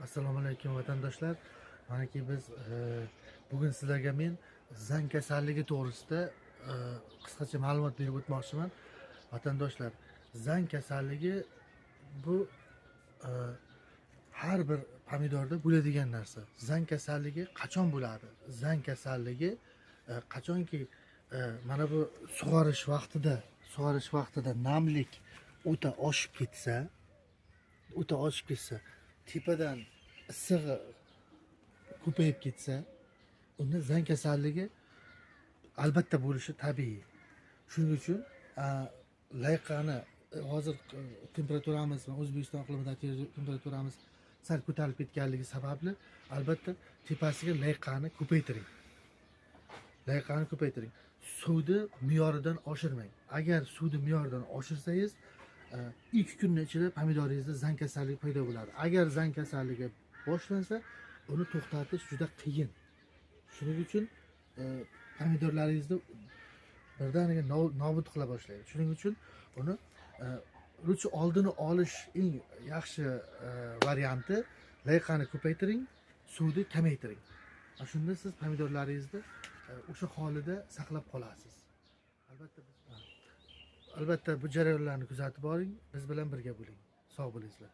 Assalomu alaykum, vatandoshlar. Manaki biz bugun sizlarga men zang kasalligi to'g'risida qisqacha ma'lumot berib o'tmoqchiman. Vatandoshlar, zang kasalligi bu har bir pomidorda bo'ladigan narsa. Zang kasalligi qachon bo'ladi? Zang kasalligi qachonki mana bu sug'orish vaqtida namlik o'ta oshib ketsa, tepadan issig'i ko'payib ketsa, unda zang kasalligi albatta bo'lishi tabiiy. Shuning uchun layqani hozir temperaturamiz va O'zbekiston iqlimida temperaturamiz sal ko'tarilib ketganligi sababli albatta tepasiga layqani ko'paytiring. Layqani ko'paytiring. Suvni me'yoridan oshirmang. Agar suvni me'yoridan oshirsangiz, 2 kunni ichida pomidoringizda zang kasalligi paydo bo'ladi. Agar zang kasalligi boshlansa, uni to'xtatish juda qiyin. Shuning uchun pomidorlaringizni birdaniga nobud qila boshlaydi. Shuning uchun uni лучше oldini olish eng yaxshi varianti layqani ko'paytiring, suvni kamaytiring. Ana shunda siz pomidorlaringizni o'sha holida saqlab qolasiz. Albatta bu jarayonlarni kuzatib boring, biz bilan birga bo'ling. Sog' bo'linglar.